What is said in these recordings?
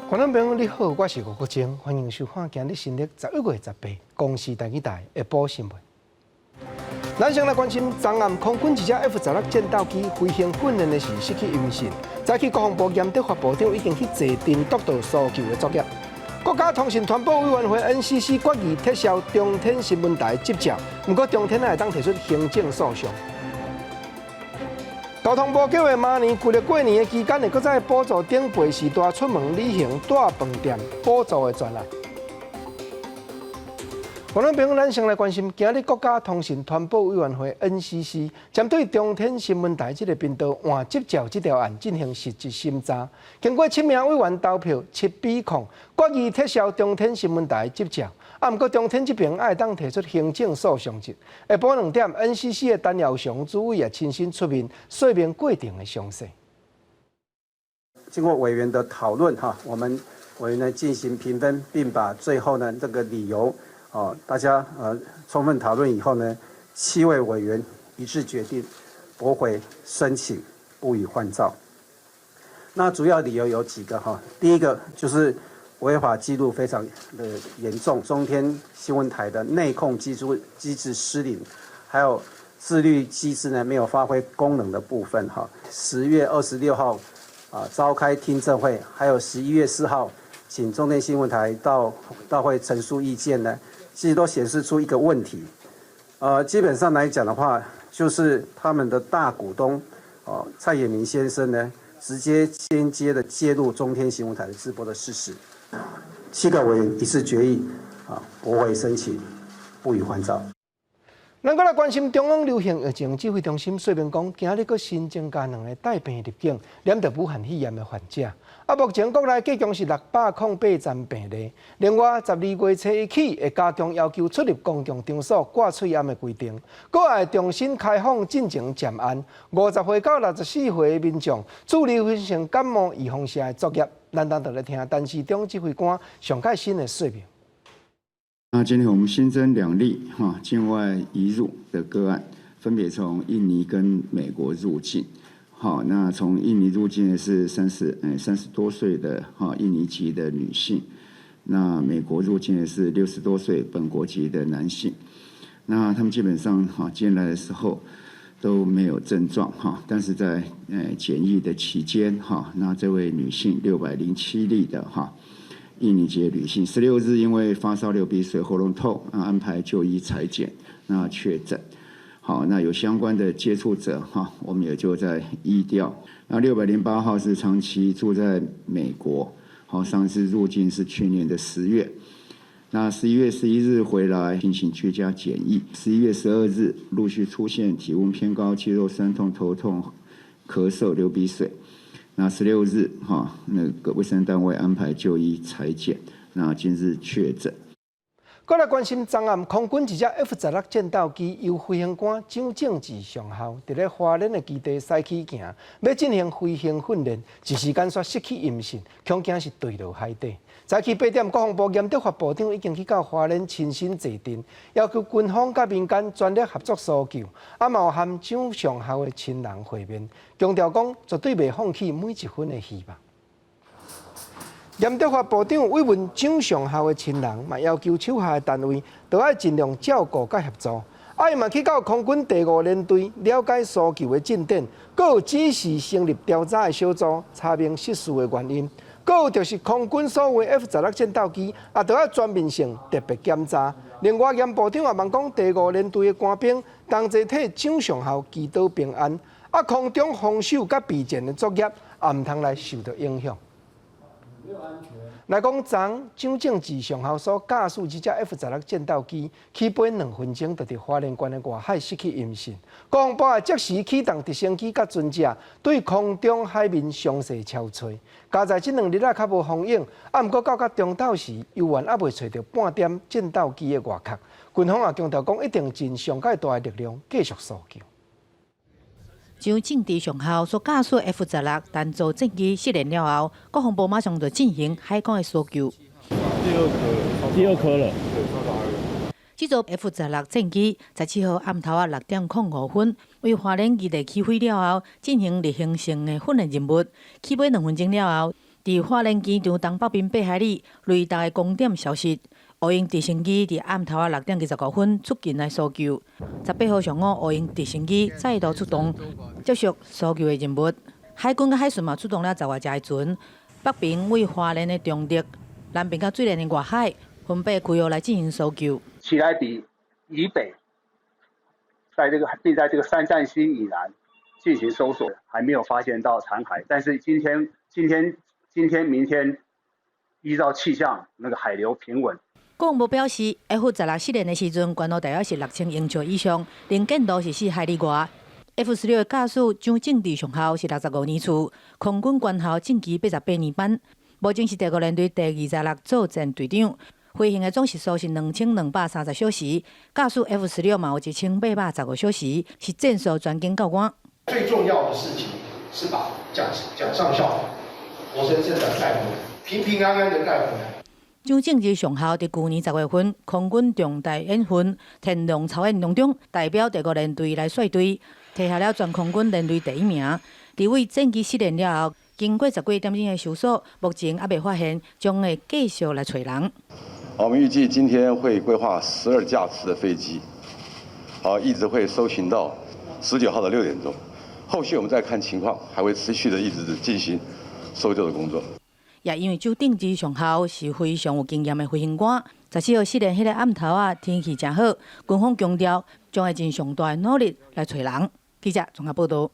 觀眾朋友你好，我是吳國晶，歡迎收看今日新曆11月18公視台語台下晡新聞。咱先來關心，昨暗空軍一隻 F-16戰鬥機飛行訓練的時失去音訊，早起國防部嚴德發部長已經去坐鎮督導搜救的作業。國家通訊傳播委員會 NCC 決議撤銷中天新聞台執照，毋過中天會當提出行政訴訟。交通部計劃明年舊曆過年的期間，會閣再補助長輩序大出門旅行帶飯店補助的專案。觀眾朋友，咱先來關心，今日國家通訊傳播委員會 NCC 針對中天新聞台這個頻道換執照這條案進行實質審查。經過七名委員投票7比0，決議撤銷中天新聞台執照。啊，毋過中天這邊會當提出行政訴訟。下晡2點，NCC 的陳耀祥主委也親身出面說明過程的詳細。經過委員的討論，哈，我們委員呢進行評分，並把最後呢這個理由。哦，大家充分討論以後呢，七位委員一致決定駁回申請，不予換照。那主要理由有幾個哈，第一個就是違法記錄非常的嚴重，中天新聞台的內控機制失靈，還有自律機制呢沒有發揮功能的部分哈。10月26號啊召開聽證會，還有11月4號請中天新聞台到會陳述意見呢，其實都顯示出一個問題，基本上來講的話，就是他們的大股東，哦，蔡衍明先生呢，直接間接的介入中天新聞台的直播的事實。七個委員一致決議，啊，駁回申請，不予換照。咱閣來關心中央流行疫情指揮中心說明講，今日閣新增加兩个帶病入境、染著武漢肺炎的患者。啊，目前國內計共是608站病例。另外，12月初一起會加強要求出入公共場所掛喙罨的規定，閣會重新開放進前檢案。50歲到64歲的民眾，自立性感冒預防射的作業。咱等就來聽陳時中指揮官上蓋新的說明。那今天我們新增兩例哈境外移入的個案，分別從印尼跟美國入境。好，那從印尼入境的是30多歲的哈印尼籍的女性，那美國入境的是60多歲本國籍的男性。那他們基本上哈進來的時候都沒有症狀哈，但是在檢疫的期間哈，那這位女性607例的哈印尼籍女性，16日因為發燒、流鼻水、喉嚨痛，安排就醫採檢，那確診。好，那有相關的接觸者哈，我們也就在疫調。那608號是長期住在美國，好，上次入境是去年的10月，那11月11日回來進行居家檢疫，11月12日陸續出現體溫偏高、肌肉痠痛、頭痛、咳嗽、流鼻水。那16日哈，那個衛生單位安排就醫採檢，那今日確診。閣來關心，昨暗空軍一隻 F-16戰鬥機由飛行官蔣正志上校，佇咧花蓮的基地駛起行，欲進行飛行訓練，一時間煞失去音訊，恐驚是墜落海底。早起8點，國防部嚴德發部長已經去到花蓮親身坐鎮，要求軍方佮民間全力合作搜救，啊，嘛有和蔣上校的親人會面，強調講絕對袂放棄每一分的希望。嚴德發部長慰問蔣上校的親人，嘛要求手下的單位都愛盡量照顧佮協助。啊，伊嘛去到空軍第五聯隊了解搜救的進展，閣有指示成立調查的小組，查明失事的原因。閣有就是空軍所有 F-16戰鬥機，也都愛全面性特別檢查。另外，嚴部長也望講第五聯隊的官兵同齊替蔣上校祈禱平安。啊，空中防守佮備戰的作業也毋通來受到影響。來講，昨蔣正志上校所駕駛這隻 F-16戰鬥機起飛2分鐘，就佇花蓮縣的外海失去音訊。國防部也即時啟動直升機佮船隻，對空中海面詳細搜揣。佳哉這兩日啊，較無風影，啊，毋過到較中晝時，猶原猶未揣著半點戰鬥機的外殼。軍方也強調講，一定盡上蓋大的力量繼續搜救。蔣正志上校所駕駛 F-16單座戰機失聯了後，國防部馬上就進行海空的搜救。第二顆，第二顆了。這座 F-16戰機17號暗頭仔6點05分，為花蓮基地起飛了後，進行例行性的訓練任務。起飛2分鐘了後，佇花蓮機場東北邊8海里，雷達的光點消失。烏鷹直升機佇暗頭仔6點25分出勤來搜救。18號上午，烏鷹直升機再度出動，接續搜救的任務。海軍佮海巡嘛出動了10外隻的船，北邊位花蓮的中壢，南邊佮水蓮的外海，分別開域來進行搜救。奇萊比以北，在這個並在這個三站溪以南進行搜索，還沒有發現到殘骸。但是今天、今天、今天、明天，依照氣象，那個海流平穩。國防部表示，F 十六失聯的時陣，懸路大約是6000英尺以上，能見度是4海里外。F-16的駕駛蔣正治上校是65年次，空軍官校戰機88年班，目前是第五聯隊第26作戰隊長。飛行的總時數是2230小時，駕駛 F-16嘛有1815小時，是戰術專精教官。最重要的事情是把蔣蔣上校活生生的帶回來，平平安安的帶回來。蔣正治上校佇舊年10月份空軍重大演訓天龍操演當中，代表第五聯隊來率隊，提下了全空軍聯隊第一名。佇位戰機失聯了後，經過10幾點鐘的搜索，目前猶未發現，將會繼續來揣人。我們預計今天會規劃12架次的飛機，好，一直會搜尋到19號的6點鐘。後續我們再看情況，還會持續的一直進行搜救的工作。也因為蔣正治上校是非常有經驗的飛行官，14號失聯彼个暗頭仔，天氣誠好，軍方強調將會盡上大的努力來揣人。記者綜合報導。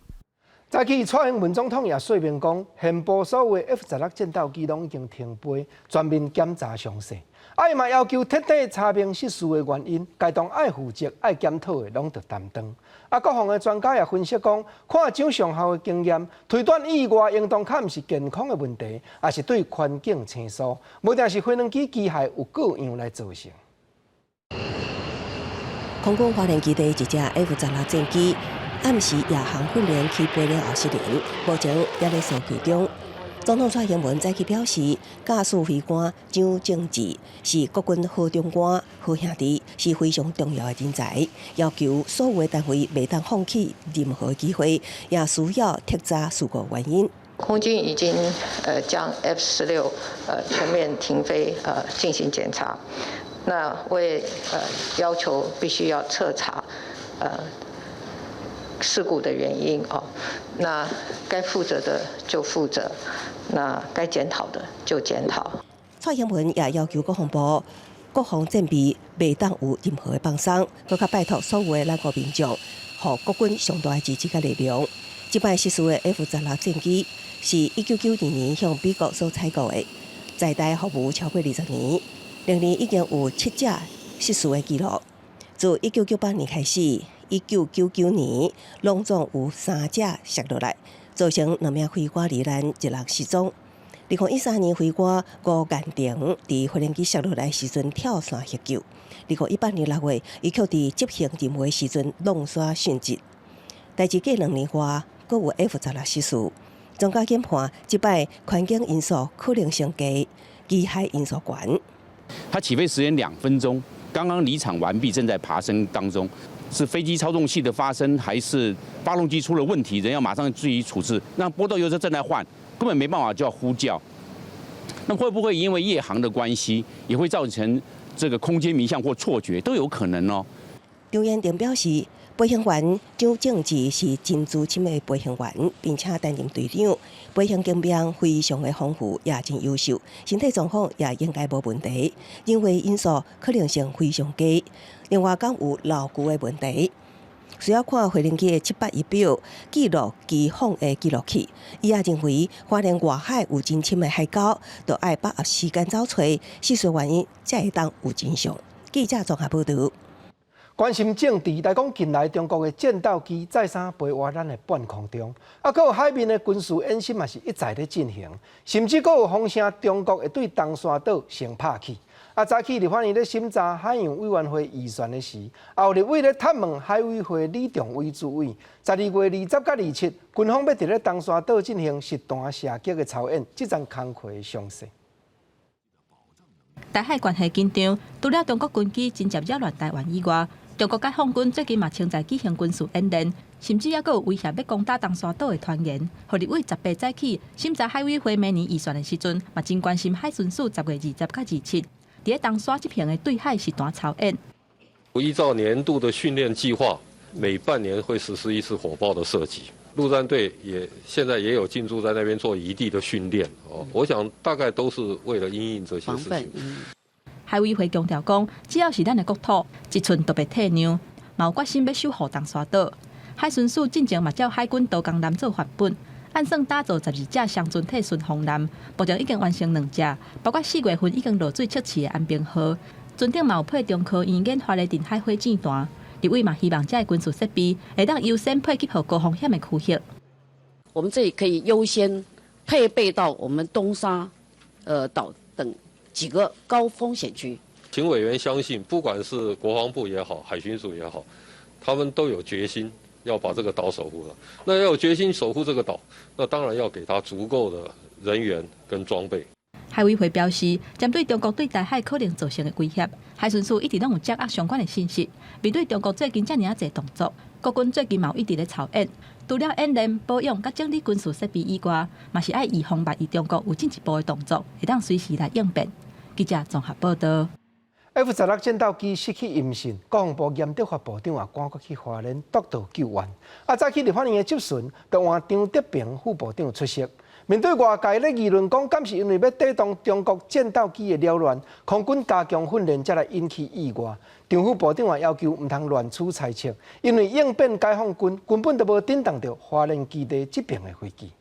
早起蔡英文總統也說明講，現部所有的 F 十六戰鬥機攏已經停飛，全面檢查詳細。啊，伊嘛要求徹底查明失事的原因，該當愛負責、愛檢討的攏著擔當。啊，國防的專家也分析講，看蔣上校的經驗，推斷意外應當較毋是健康的問題，抑是對環境生疏，無定是飛行機機械有過樣來造成。空軍花蓮基地一隻 F 十六戰機，暗時夜航訓練起飛了後失聯，目前猶咧搜救中。總統蔡英文早起表示，駕駛飛官蔣正治是國軍好長官、好兄弟，是非常重要的人才，要求所有的單位袂當放棄任何機會，也需要徹查事故原因。空軍已經將 F 十六全面停飛進行檢查，那我也要求必須要徹查事故的原因哦，那該負責的就負責，那該檢討的就檢討。蔡英文也要求國防部國防戰備袂當有任何的放鬆，閣較拜託所有的咱國民眾，予國軍上大的支持佮力量。這擺失事的 F 十六戰機是1992年向美國所採購的，在台服務超過20年，歷年已經有七隻失事的記錄。自1998年開始，1999年攏總有三隻摔落來，造成兩名飛官罹難，一人失蹤。2013年，飛官吳彥廷佇飛行機摔落來時陣跳傘獲救。2018年6月，伊卻佇執行任務時陣挵山殉職。代誌過兩年外，閣有 F 十六失事。專家研判，這擺環境因素可能性低，機械因素懸。它起飛時間2分鐘，剛剛離場完畢，正在爬升當中。是飛機操縱系的發生，還是發動機出了問題？人要馬上予以處置。那波多油車正在換，根本沒辦法就要呼叫。那會不會因為夜航的關係，也會造成這個空間迷向或錯覺，都有可能哦。張延定表示，飛行員蔣正治是真資深的飛行員，並且擔任隊長，飛行經驗非常的豐富，也真優秀，身體狀況也應該無問題。人為因素可能性非常低。另外，講有老舊的問題，需要看飛行機的七八儀表記錄機況的記錄器。伊也認為，花蓮外海有真深的海溝，著愛把握時間走揣，失事原因才會當有真相。記者綜合報導。關心政治來講，近來中國的戰鬥機再三飛越咱的半空中，啊，閣有海面的軍事演習嘛是一再咧進行，甚至閣有風聲中國會對東沙島先拍起。啊，早起立法院咧審查海洋委員會預算的時，也有立委咧探問海委會李仲偉主委，12月20佮27，軍方欲佇咧東沙島進行實彈射擊的操演，這層工課詳細。台海關係緊張，除了中國軍機真正擾亂台灣以外，中國解放軍最近嘛稱在舉行軍事演練，甚至猶閣有威脅欲攻打東沙島的傳言。予立委18早起審查海委會明年預算的時陣，嘛真關心海巡署10月20佮27，佇咧東沙執行的對海實彈操演。依照年度的訓練計劃，每半年會實施一次火炮的射擊。陸戰隊也現在也有進駐在那邊做移地的訓練。哦，我想大概都是為了因應這些事情。海委會強調講，只要是咱的國土，一寸都袂退讓，嘛有決心欲守護東沙島。海巡署進前嘛照海軍刀工艦做範本，按算打造12隻雙船體巡防艦，目前已經完成兩隻，包括4月份已經落水測試的安平號，船頂嘛有配中科院研發的近海火箭彈。立委嘛希望這个軍事設備會當優先配給予高風險的區域。我們這裡可以優先配備到我們東沙、島等幾個高風險區。請委員相信，不管是國防部也好，海巡署也好，他們都有決心要把這個島守護了。那要有決心守護這個島，那當然要給他足夠的人員跟裝備。海委會表示，針對中國對台海可能造成的威脅，海巡署一直攏有掌握相關的信息。面對中國最近遮爾仔濟動作，國軍最近嘛有一直咧操演，除了演練、保養佮整理軍事設備以外，嘛是愛預防萬一中國有進一步的動作，會當隨時來應變。記者綜合報道。 F-16戰鬥機失去音訊，國防部嚴德發部長也趕過去花蓮督導救援。啊，早起立法院的質詢，就換張德平副部長出席。面對外界咧議論講，敢是因為欲抵擋中國戰鬥機的擾亂，空軍加強訓練，才來引起意外。張副部長也要求毋通亂取猜測，因為應變解放軍根本就無震動著花蓮基地這爿的飛機。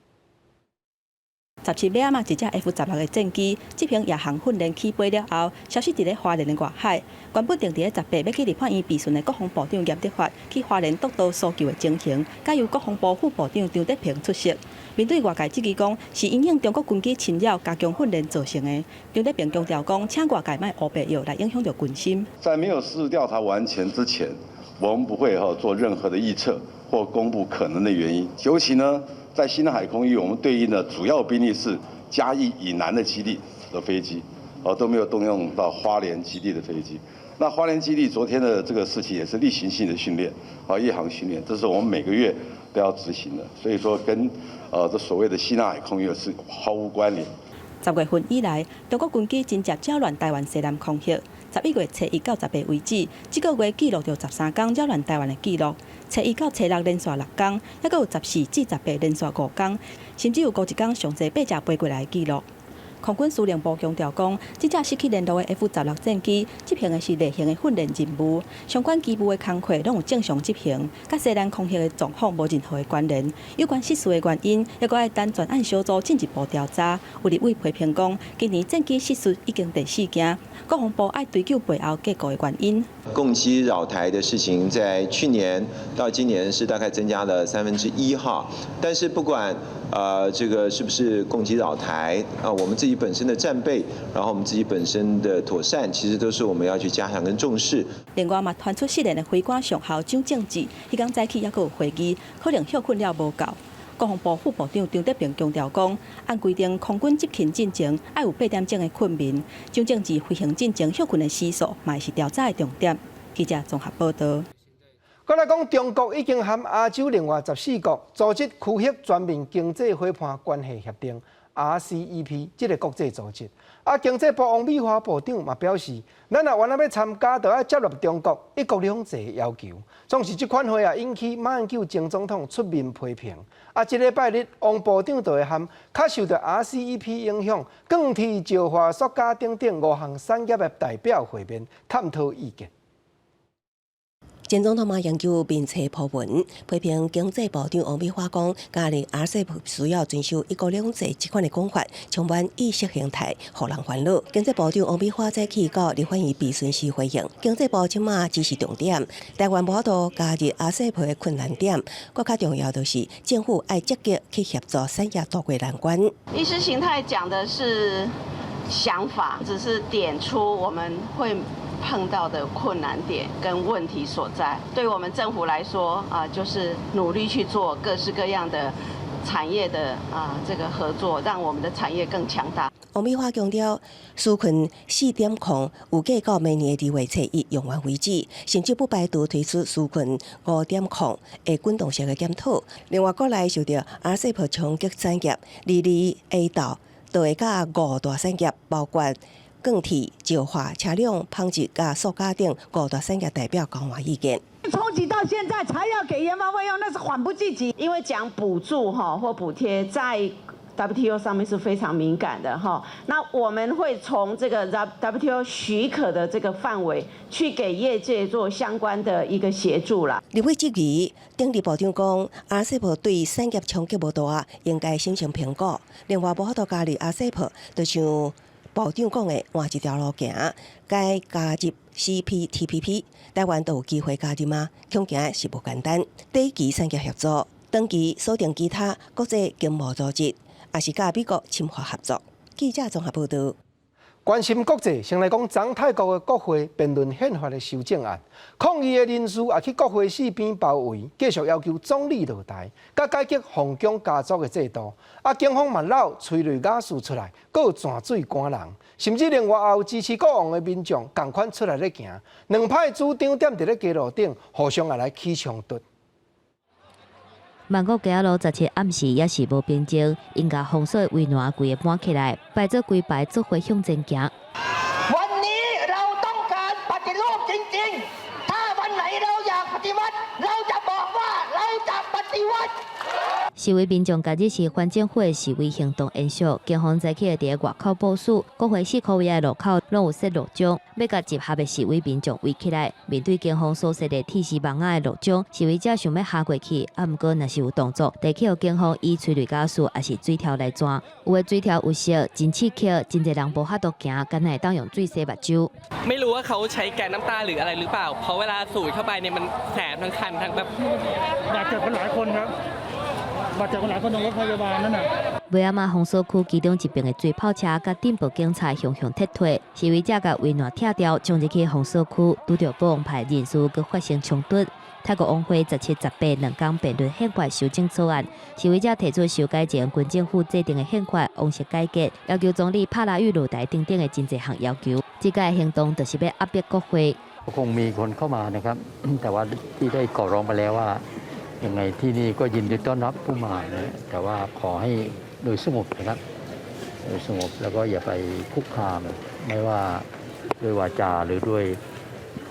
17尾仔嘛，一隻 F-16的戰機執行夜航訓練起飛了後，消失佇咧花蓮的外海。原本定佇咧18欲去立法院備詢的國防部長嚴德發去花蓮督導搜救的情形，改由國防部副部長張德平出席。面對外界質疑講是因應中國軍機侵擾加強訓練造成的，張德平強調講，請外界莫烏白藥來影響著軍心。在沒有事實調查完全之前，我們不會做任何的預測或公布可能的原因。尤其呢，在西南海空域，我們對應的主要兵力是嘉義以南的基地的飛機，都沒有動用到花蓮基地的飛機。那花蓮基地昨天的這個事情也是例行性的訓練，啊，夜航訓練，這是我們每個月都要執行的，所以說跟這所謂的西南海空域是毫無關聯。 10月份以來，中國軍機真濟擾亂台灣西南空域。11月初1到18為止，這個月記錄著13工擾亂台灣的記錄。初一到初六連續6工，猶閣有14至18連續5工，甚至有閣一工上濟8隻飛過來的記錄。空軍司令部強調講，這隻失去聯絡的 F-16戰機執行的是例行的訓練任務，相關機務的工課攏有正常執行，佮西南空域的狀況無任何的關聯。有關失事的原因，猶閣愛等專案小組進一步調查。有立委批評講，今年戰機失事已經第四件，國防部愛追究背後結構的原因。共機擾台的事情，在去年到今年是大概增加了1/3哈，但是不管這個是不是共機擾台啊，我們自己本身的戰備，然後我們自己本身的妥善，其實都是我們要去加強跟重視。另外嘛，傳出失聯的飛官上校蔣正志，彼工早起猶閣有會議，可能歇睏了無夠。國防部副部長張德平強調講，按規定，空軍執勤進前愛有8點鐘的睏眠。蔣正志飛行進前歇睏的時數，嘛是調查的重點。記者綜合報道。閣來講，中國已經和亞洲另外14國組織區域全面經濟夥伴關係協定（RCEP）這个國際組織。啊，經濟部王美花部長嘛表示，咱若原來欲參加，就愛接納中國一國兩制的要求。總是這款話啊，引起馬英九前總統出面批評。啊，這禮拜日，王部長就會和較受著 RCEP 影響，鋼鐵、石化、塑膠等等五項產業的代表會面，探討意見。前總統馬英九面冊 po 文，批評經濟部長王美花講，加入 RCEP 需要遵守一國兩制這款的講法，充滿意識形態，予人煩惱。經濟部長王美花早起到立法院備詢時回應，經濟部這馬只是重點，台灣無法度加入 RCEP 的困難點，閣較重要就是政府愛積極去協助產業渡過難關。意識形態講的是想法，只是點出我們會碰到的困難點跟問題所在，對我們政府來說啊，就是努力去做各式各樣的產業的這個合作，讓我們的產業更強大。王美花強調，紓困4.0預計到明年2月初1用完為止，甚至不排除推出紓困5.0的滾動式的檢討。另外，國內受著 RCEP 衝擊產業，22下晝就會佮五大產業，包括鋼鐵、石化、車輛、紡織佮塑膠等五大產業代表交換意見。衝擊到現在才要給研發費用，那是緩不濟急。因為講補助哈或補貼在 WTO 上面是非常敏感的哈，那我們會從這個 WTO 許可的這個範圍去給業界做相關的一個協助啦。立委質疑，頂日部長講，RCEP 對產業衝擊無大，應該審慎評估。另外，無法度加入 RCEP，就像部長講的，換一條路行，該加入 CPTPP，台灣都有機會加入嗎？恐驚是無簡單。短期產業協作，長期鎖定其他國際經貿組織。也是佮美國深化合作。記者綜合報導。關心國際，先來講，昨泰國的國會辯論憲法的修正案，抗議的人士也去國會四邊包圍，繼續要求總理落台，佮改革皇宮家族的制度。啊，警方嘛摎催淚瓦斯出來，閣有泉水趕人，甚至另外也有支持國王的民眾仝款出來咧行，兩派主張踮佇咧街路頂，互相也來起衝突。曼谷街仔路17暗時猶是無平靜，𪜶共封鎖的圍欄規个搬起來，排做規排做伙向前行。 วันนี้เราต้องการปฏิรูปจริงๆ ถ้าวันไหนเราอยากปฏิวัติเราจะบอกว่าเราจะปฏิวัติ 示威民眾共日時反政府的示威行動延續，警方早起佇外口部署，國會四箍圍的路口攏有設路障，欲共集合的示威民眾圍起來。面對警方所設的鐵絲網仔的路障，示威者想欲跨過去，啊，毋過若是有動作，就去予警方以催淚ガス抑是水柱來彈。有的水柱有色，真刺激，真濟人無法度行，干焦會當用水洗目睭。 ไม่รู้ว่าเขาใช้แก๊สน้ำตาหรืออะไรหรือเปล่า เพราะเวลาสูดเข้าไปเนี่ยมันแสบทั้งคันทั้งแบบ บาดเจ็บกันหลายคนครับบาดเจ็บกันหลายคนตรงรถพยาบาลนั่นน่ะ 尾仔嘛，封鎖區其中一爿的水炮車佮鎮暴警察雄雄撤退，示威者共圍欄拆掉，衝入去封鎖區，拄著保王派人士閣發生衝突。泰國王會17、18兩工辯論憲法修正草案，示威者提出修改前軍政府制定的憲法、王室改革，要求總理帕拉育落台等等的真濟項要求。這擺行動就是欲壓迫國會。 คงมีคนเข้ามานะครับแต่ว่าที่ได้ขอร้องไปแล้วว่ายังไงที่นี่ก็ยินดีต้อนรับผู้มานะแต่ว่าขอให้โดยสงบนะครับโดยสงบแล้วก็อย่าไปคุกคามไม่ว่าด้วยวาจาหรือด้วย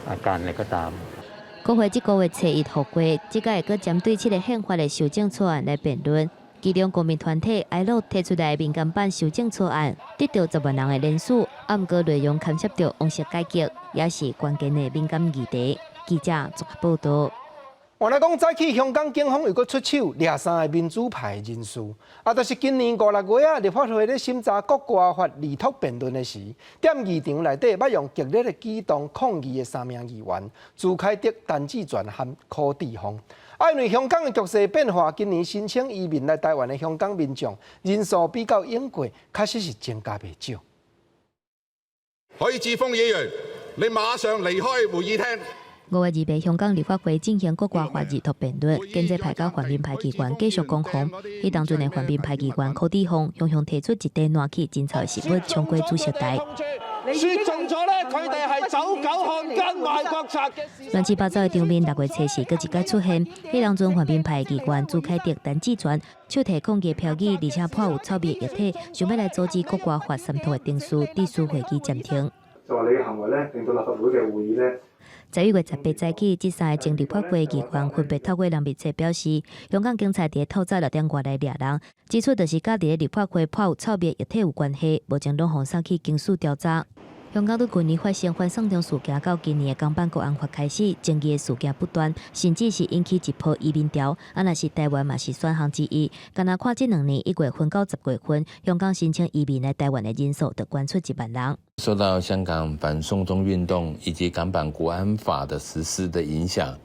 อาการอะไรก็ตาม 國會這個月初一復會，這擺會閣針對這个憲法的修正草案來辯論。其中公民團體哀樂提出來民間版修正草案，得到10萬人的聯署，啊，毋過內容牽涉著王室改革，也是關鍵的敏感議題。記者綜合報導。換來講，早起香港警方又閣出手掠三个民主派人士，啊，就是今年五六月啊，立法會咧審查國歌法二讀辯論的時，踮議場內底欲用激烈的舉動抗議的三名議員，朱凱廸、陳志全和柯志峰。啊，因為香港的局勢變化，今年申請移民來台灣的香港民眾人數比較往過，確實是增加袂少。許智峯議員，你馬上離開會議廳。5月28，香港立法會進行國歌法二讀辯論，建制派佮泛民派議員繼續攻防。彼當陣的泛民派議員柯志峰，雄雄提出一塊爛去真臭的食物，衝過主席台。說中咗咧，佢哋係走狗漢奸賣國賊嘅。亂七八糟的場面，6月初4閣一擺出現。彼當陣泛民派議員朱凱廸、陳志全手提抗議標語，而且潑有臭味液體，想欲來阻止國歌法三讀的程序，致使會議暫停。就話你嘅行為咧，令到立法會嘅會議咧。11月18早起，這三个前立法會議員分別透過人密冊表示，香港警察佇透早6點外來掠人，指出就是佮佇咧立法會潑有臭味液體有關係，目前攏予送去警署調查。香港對舊年發生反送中事件到今年的港版國安法開始，爭議的事件不斷，甚至是引起一波移民潮。啊，若是台灣嘛是選項之一。干焦看這兩年1月份到10月份，香港申請移民來台灣的人數就懸出1萬人。受到香港反送中運動以及港版國安法的實施的影響，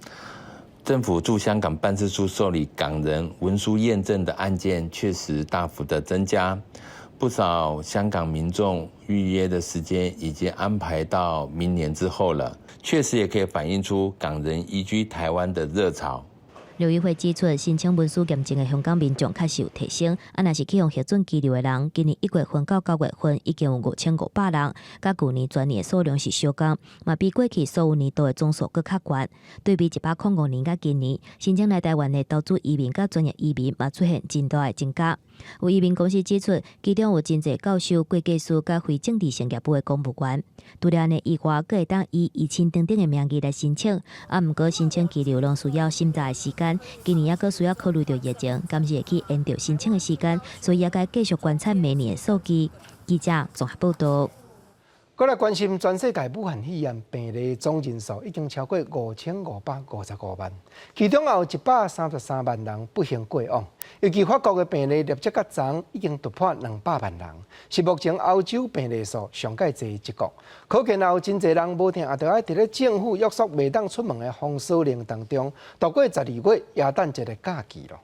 政府駐香港辦事處受理港人文書驗證的案件確實大幅的增加。不少香港民眾預約的時間已經安排到明年之後了，確實也可以反映出港人移居台灣的熱潮。陸委會指出，申請文書驗證的香港民眾確實有提升，啊，若是去予核准居留的人，今年1月份到9月份已經有5500人，佮舊年全年的數量是相仝，嘛比過去所有年度的總數閣較懸。對比105年佮今年，申請來台灣的投資移民佮專業移民嘛出現真大的增加。有移民公司指出，其中有真濟教授、會計師佮非政治性業務的公務員。除了按呢以外，閣會當以依親等等的名義來申請。啊，毋過申請居留攏需要審查的時間，今年猶閣需要考慮著疫情，敢是會去延著申請的時間，所以猶該繼續觀察明年的數據。記者綜合報導。閣來關心全世界武漢肺炎病例總人數已經超過5555萬，其中也有133萬人不幸過往。尤其法國的病例累積到昨已經突破200萬人，是目前歐洲病例數上蓋濟的一國。可見也有真濟人無疼，也著愛佇咧政府約束袂當出門的封鎖令當中，度過12月耶誕節的假期囉。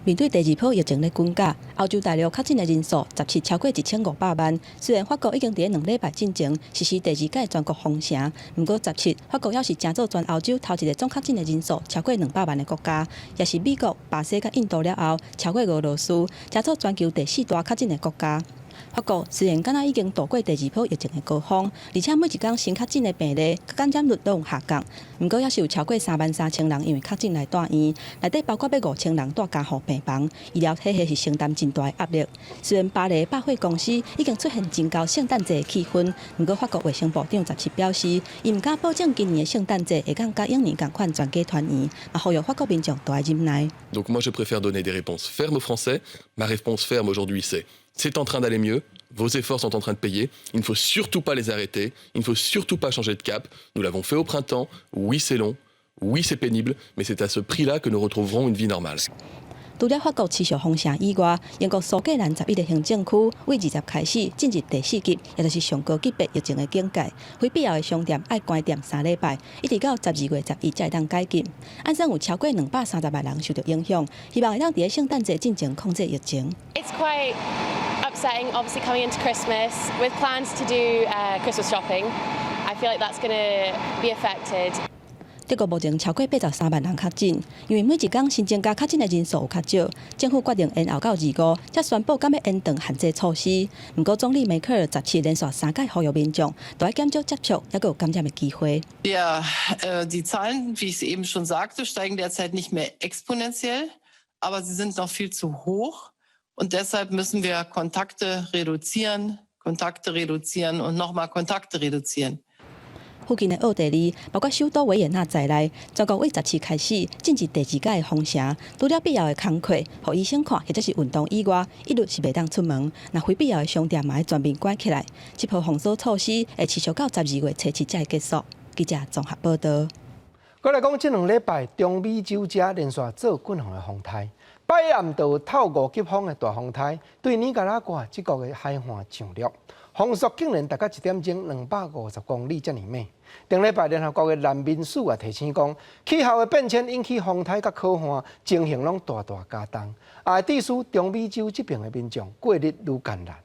面對第二波疫情咧滾價，歐洲大陸確診的人數17超過1500萬。雖然法國已經佇咧2禮拜進前實施第二屆全國封城，毋過17法國猶是成做全歐洲頭一个總確診的人數超過200萬的國家，也是美國、巴西佮印度了後，超過俄羅斯，成做全球第四大確診的國家。法國雖然敢若已經度過第二波疫情的高峰，而且每一工新確診的病例佮感染率攏有下降，毋過猶是有超過33,000人因為確診來蹛院，內底包括欲5000人蹛加護病房，醫療體系是承擔真大的壓力。雖然巴黎百貨公司已經出現真厚聖誕節的氣氛，毋過法國衛生部長17表示，伊毋敢保證今年的聖誕節會當佮往年仝款全家團圓，嘛呼籲法國民眾著愛忍耐。 Donc moi je préfère donner des réponses fermes aux Français. Ma réponse ferme aujourd'hui, c'est: c'est en train d'aller mieux, vos efforts sont en train de payer, il ne faut surtout pas les arrêter, il ne faut surtout pas changer de cap. Nous l'avons fait au printemps, oui, c'est long, oui, c'est pénible, mais c'est à ce prix-là que nous retrouverons une vie normale. 除了法國持續封城以外，英國蘇格蘭11個行政區對20開始進入第四級，也就是上高級別疫情的警戒，非必要的商店愛關店3禮拜，一直到12月11才會當解禁。按算有超過230萬人受著影響，希望會當佇咧聖誕節進前控制疫情。 It's quite upsetting, obviously coming into Christmas with plans to do Christmas shopping. I feel like that's going to be affected. 德國目前超過83萬人確診，因為每一工新增加確診的人數有較少，政府決定延後到25，才宣布敢欲延長限制措施。毋過總理梅克爾17連續三擺呼籲民眾，著愛減少接觸，猶閣有感染的機會。 Ja, die Zahlen, wie ich es eben schon sagte, steigen derzeit nicht mehr exponentiell, aber sie sind noch viel zu hoch. Und deshalb müssen wir Kontakte reduzieren, Kontakte reduzieren und nochmal Kontakte reduzieren. 附近的奧地利，包括首都維也納在內，全國對17開始進入第二階的封城。除了必要的工課、予醫生看或者是運動以外，一律是袂當出門。若非必要的商店嘛愛全面關起來。這波封鎖措施會持續到12月初7才會結束。記者綜合報導。閣來講，這2禮拜中美洲遮連續做棍風的風颱，拜暗就有透五級風的大風颱，對尼加拉瓜這國的海岸上陸，風速竟然達到一點鐘250公里遮爾猛。頂禮拜聯合國的難民署也提醒講，氣候的變遷引起風颱佮洘旱，情形攏大大加重，也會致使中美洲這爿的民眾過日愈艱難。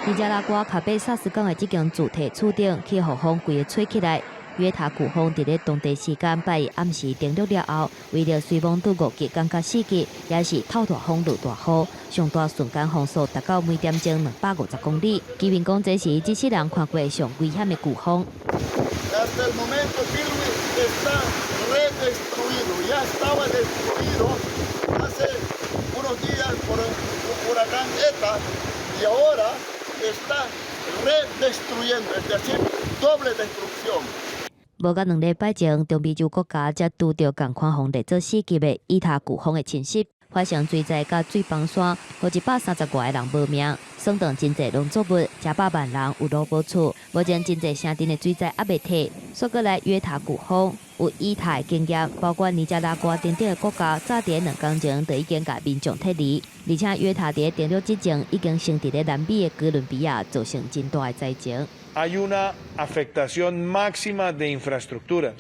尼加拉瓜卡貝薩斯港的這間主體厝頂，去予風規个吹起來。約塔颶風佇咧當地時間拜一暗時登陸了後，威力雖罔到5級，降到4級，也是透大風落大雨，上大瞬間風速達到每點鐘250公里。居民講，這是這世人看過上危險的颶風。 Hasta el momento Bilwi está redestruido, ya estaba destruido hace unos días por el huracán Eta y ahora está redestruyendo, es decir, doble destrucción. 無到2禮拜前，中美洲國家才拄著仝款予列做4級的伊塔颶風的侵襲，發生水災佮水崩山，予130外个人無命，損斷真濟農作物，成百萬人有路無厝。目前真濟城鎮的水災猶未退，煞閣來約塔颶風有伊塔的經驗，包括尼加拉瓜等等的國家，早佇2工前就已經共民眾撤離，而且約塔佇登陸之前，已經先佇咧南美的哥倫比亞造成真大的災情。 Hay una afectación máxima de infraestructura.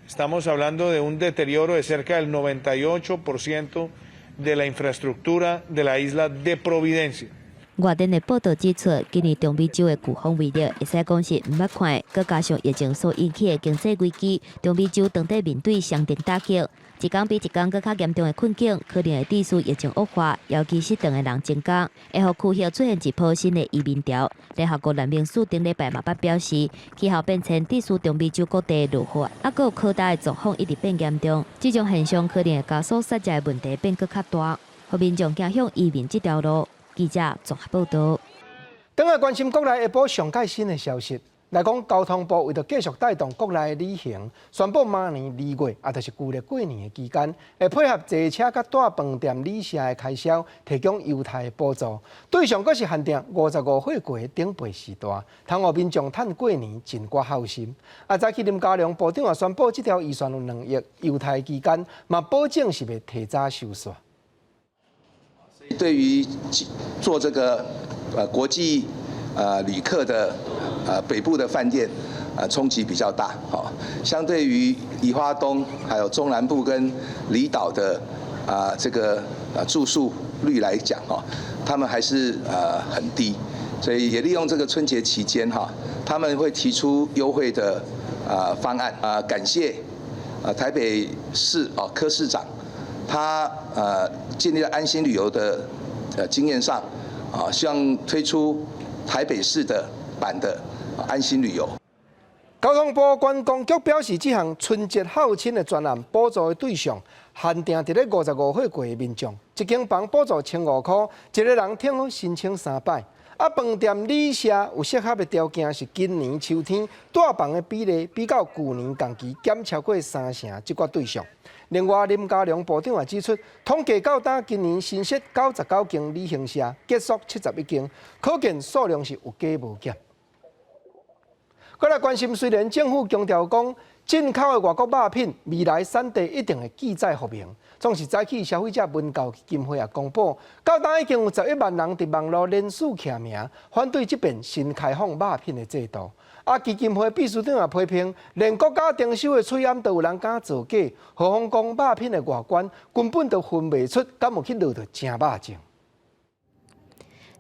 Estamos hablando de un deterioro de cerca del 98% de la infraestructura de la isla de Providencia. 外電的報道指出，今年中美洲的颶風威力會使講是毋捌看，閣加上疫情所引起的經濟危機，中美洲當地面對雙重打擊，一工比一工閣較嚴重的困境，可能會致使疫情惡化，尤其失當的人增加，會予區域出現一波新的移民潮。聯合國難民署頂禮拜嘛捌表示，氣候變遷致使中美洲各地落雨，猶閣有柯達的狀況一直變嚴重，這種現象可能會加速殺食的問題變閣較大，予民眾走向移民這條路。記者綜合報道。轉來關心國內下晡上蓋新的消息，來講交通部為著繼續帶動國內的旅行，宣布明年2月，也就是舊曆過年的期間，會配合坐車佮蹛飯店旅社的開銷，提供優待的補助。對象閣是限定55歲過的長輩時代，通予民眾趁過年盡寡孝心。啊，早起林佳龍部長也宣布，這條預算有2億，優待期間嘛保證是袂提早收煞。對於做這個國際旅客的北部的飯店衝擊比較大，相對於宜花東還有中南部跟離島的這個住宿率來講，他們還是很低，所以也利用這個春節期間哈，他們會提出優惠的方案啊，感謝台北市柯市長。他建立了安心旅遊的經驗上，啊，希望推出台北市的版的安心旅遊。交通部觀光局表示，這項春節孝親的專案補助的對象限定佇咧55歲過的民眾，一間房補助1500塊，一个人通好申請三擺。啊，飯店旅社有適合的條件是今年秋天蹛房的比例比較舊年同期減超過三成，這個對象。另外，林佳龍部長也指出，統計到今今年新設99間旅行社，結束71間，可見數量是有加無減。閣來關心，雖然政府強調講進口的外國肉品未來產地一定會記載說明，總是早起消費者文教基金會也公布，到今已經有11萬人佇網路連署簽名，反對這遍新開放肉品的制度。啊，基金會秘書長也批評，連國家徵收的喙罨都有人敢造假，何況講肉品的外觀根本就分袂出，敢有去落著正肉醬。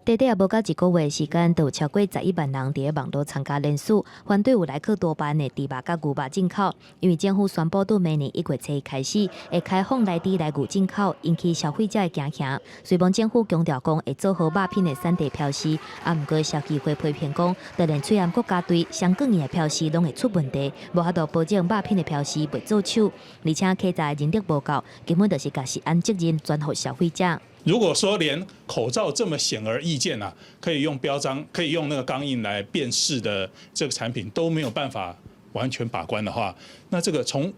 短短也無夠一個月時間，就有超過11萬人佇咧網路參加連署，反對有萊克多巴胺的豬肉佮牛肉進口。因為政府宣布對明年1月初開始會開放萊豬萊牛進口，引起消費者的驚嚇。雖罔政府強調講會做好肉品的產地標示，啊，毋過消基會批評講，就連喙罨國家隊上簡易的標示攏會出問題，無法度保證肉品的標示袂做手，而且稽查的人力無夠，根本就是共食安責任轉予消費者。如果說連口罩這麼顯而易見啊，可以用標章、可以用那個鋼印來辨識的這個產品都沒有辦法完全把關的話，那這個從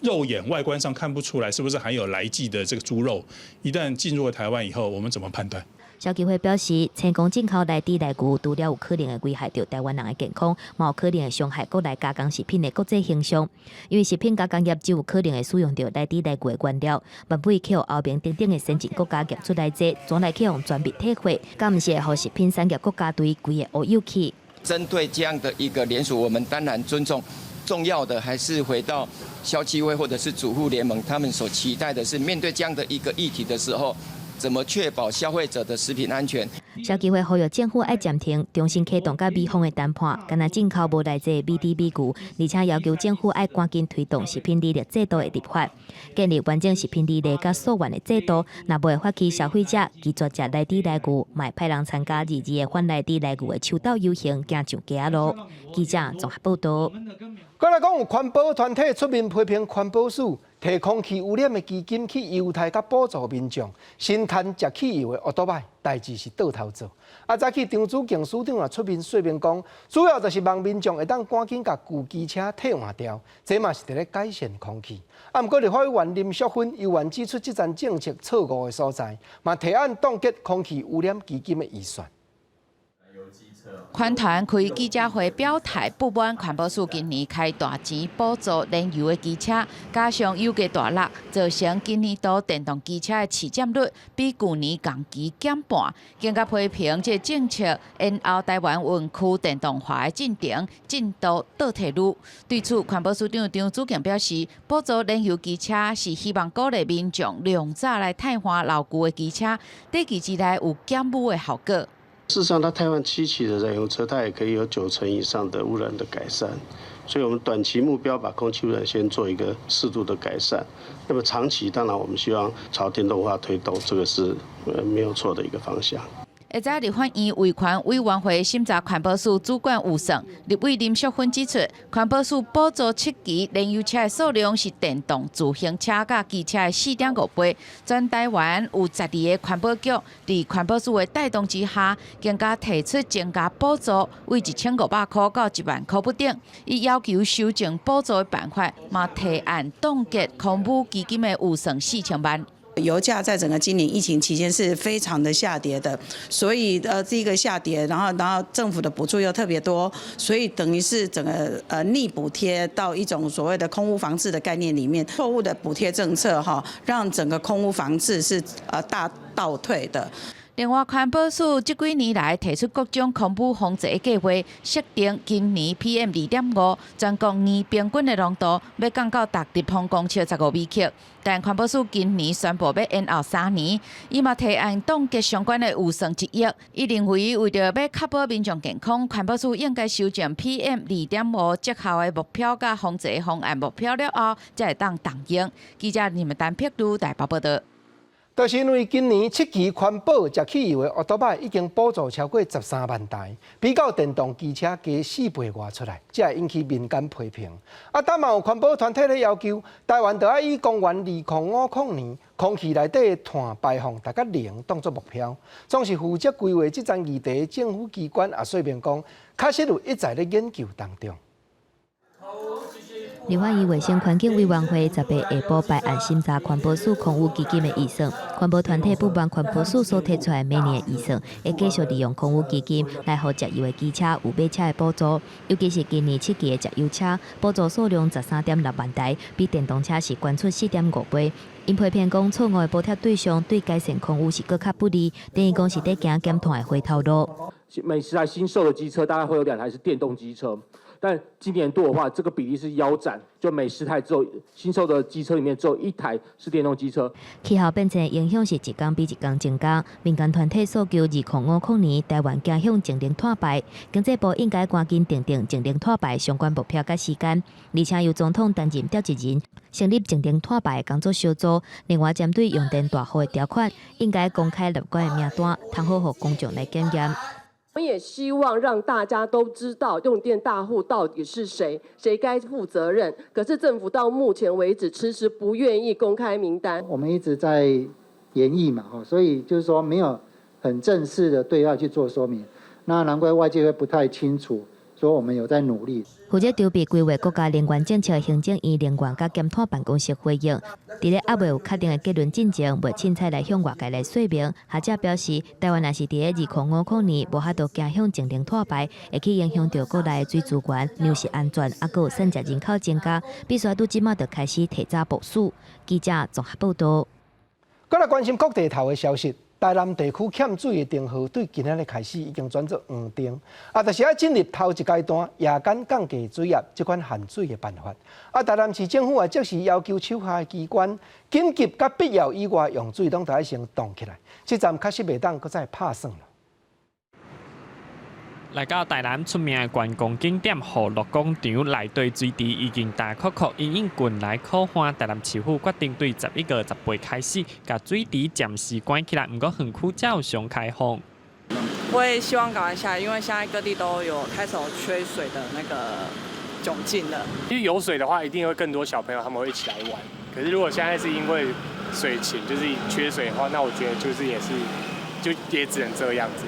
肉眼外觀上看不出來是不是含有萊劑的這個豬肉，一旦進入了台灣以後，我們怎麼判斷？消基會表示，成功進口萊豬萊牛，除了有可能會危害著台灣人的健康，嘛有可能會傷害國內加工食品的國際形象。因為食品加工業就有可能會使用著萊豬萊牛的原料，萬尾去予歐盟等等的先進國家驗出來這，轉來去予全面退貨，敢毋是會予食品產業國家隊規个烏有去？針對這樣的一個聯署，我們當然尊重。重要的還是回到消基會或者是主婦聯盟，他們所期待的是面對這樣的一個議題的時候，怎麼確保消費者的食品安全？消基會呼籲政府愛暫停，重新啟動佮美方的談判，干焦進口無萊劑美豬美牛，而且要求政府愛趕緊推動食品履歷制度的立法，建立完整食品履歷佮溯源的制度。若無會發起消費者拒絕食萊豬萊牛，嘛會派人參加二二的反萊豬萊牛的秋鬥遊行，行上街仔路。記者綜合報道。閣來講，有環保團體出面批評環保署提空氣污染的基金去優待佮補助民眾，先牽食汽油的歐多擺，代誌是倒頭做。啊，早起張子敬署長也出面說明講，主要就是望民眾會當趕緊共舊機車替換掉，這嘛是佇咧改善空氣。啊，毋過立法委員林淑芬猶原指出這項政策錯誤的所在，嘛提案凍結空氣污染基金的預算。環團開記者會表態，不滿環保署今年開大錢補助燃油的機車，加上油價大落，造成今年度電動機車的市佔率比舊年同期減半，更加批評這政策延後台灣園區電動化的進程進度倒退嚕。對此，環保署長張子敬表示，補助燃油機車是希望鼓勵民眾量早來替換老舊的機車，短期之內有減污的效果。事實上，它汰換七期的燃油車，它也可以有9成以上的污染的改善。所以，我們短期目標把空氣污染先做一個適度的改善。那麼長期，當然我們希望朝電動化推動，這個是沒有錯的一個方向。會知立法院衛環委員會審查環保署主管預算，立委林淑芬指出，環保署補助七期燃油車的數量是電動自行車佮機車的4.5倍。全台灣有12个環保局，佇環保署的帶動之下，更加提出增加補助，為1500箍到1萬箍不等。伊要求修正補助的辦法，嘛提案凍結空污基金的預算4000萬。油價在整個今年疫情期間是非常的下跌的，所以這個下跌，然後政府的補助又特別多，所以等於是整個逆補貼到一種所謂的空污防治的概念裡面，錯誤的補貼政策哈，讓整個空污防治是大倒退的。另外，環保署這幾年來提出各種空污防治的計劃，設定今年 PM 2.5全國年平均的濃度欲降到逐立方公尺15微克。但環保署今年宣布欲延後3年，伊嘛提案凍結相關的預算1億。伊認為為著欲確保民眾健康，環保署應該修正 PM 2.5績效的目標佮防治方案目標了後，才會當動用。記者林丹碧如台北報道。就是因為今年七期環保食汽油的歐多擺已經補助超過13萬台，比較電動機車加4倍外出來，才會引起民間批評。啊，但嘛有環保團體咧要求，台灣著愛以公元2050年空氣內底的碳排放達到零當做目標。總是負責規劃這層議題的政府機關也說明講，確實有一再咧研究當中。立法院衛生環境委員會18下晡排案審查環保署空污基金的預算，環保團體不滿環保署所提出來每年的預算，會繼續利用空污基金來予石油的機車有買車的補助，尤其是今年七期的石油車補助數量13.6萬台，比電動車是懸出4.5倍。𪜶批評講錯誤的補貼對象對改善空污是閣較不利，等於講是佇行減碳的回頭路。每十台新售的機車，大概會有2台是電動機車。但今年度的話，這個比例是腰斬，就每10台只有新售的機車裡面只有1台是電動機車。氣候變遷影響是一工比一工增加，民間團體訴求2050年台灣走向淨零碳排，經濟部應該趕緊訂定淨零碳排相關目標佮時間，而且由總統擔任召集人，成立淨零碳排工作小組。另外，針對用電大戶的條款，應該公開納管的名單，通好予公眾來檢驗。我們也希望讓大家都知道用電大戶到底是誰，誰該負責任。可是政府到目前為止遲遲不願意公開名單。我們一直在研議嘛，所以就是說沒有很正式的對外去做說明，那難怪外界會不太清楚，說我們有在努力。負責籌備規劃國家能源政策行政院能源佮減碳辦公室回應，佇咧猶未有確定的結論進前，袂凊彩來向外界來說明。學者表示，台灣若是佇咧2050年無法度走向淨零碳排，會去影響著國內的水資源、糧食安全，猶閣有散食人口增加，必須拄這馬就開始提早部署。記者綜合報導。閣來關心國際頭的消息。台南地區欠水的燈號對今仔日開始已經轉做黃燈，啊，就是愛進入頭一階段夜間降低水壓這款限水的辦法。啊，台南市政府也即時要求手下的機關緊急佮必要以外用水攏著愛先凍起來，這站確實袂當閣再拍算了。來到台南出名的觀光景點河洛廣場內底水池已經焦涸涸，因應近來苦旱，台南市府決定對11月18開始，共水池暫時關起來，毋過園區照常開放。我也希望趕快下，因為現在各地都有開始有缺水的那個窘境了。其實有水的話，一定會更多小朋友他們會一起來玩。可是如果現在是因為水情就是缺水的話，那我覺得就是也是就也只能這樣子。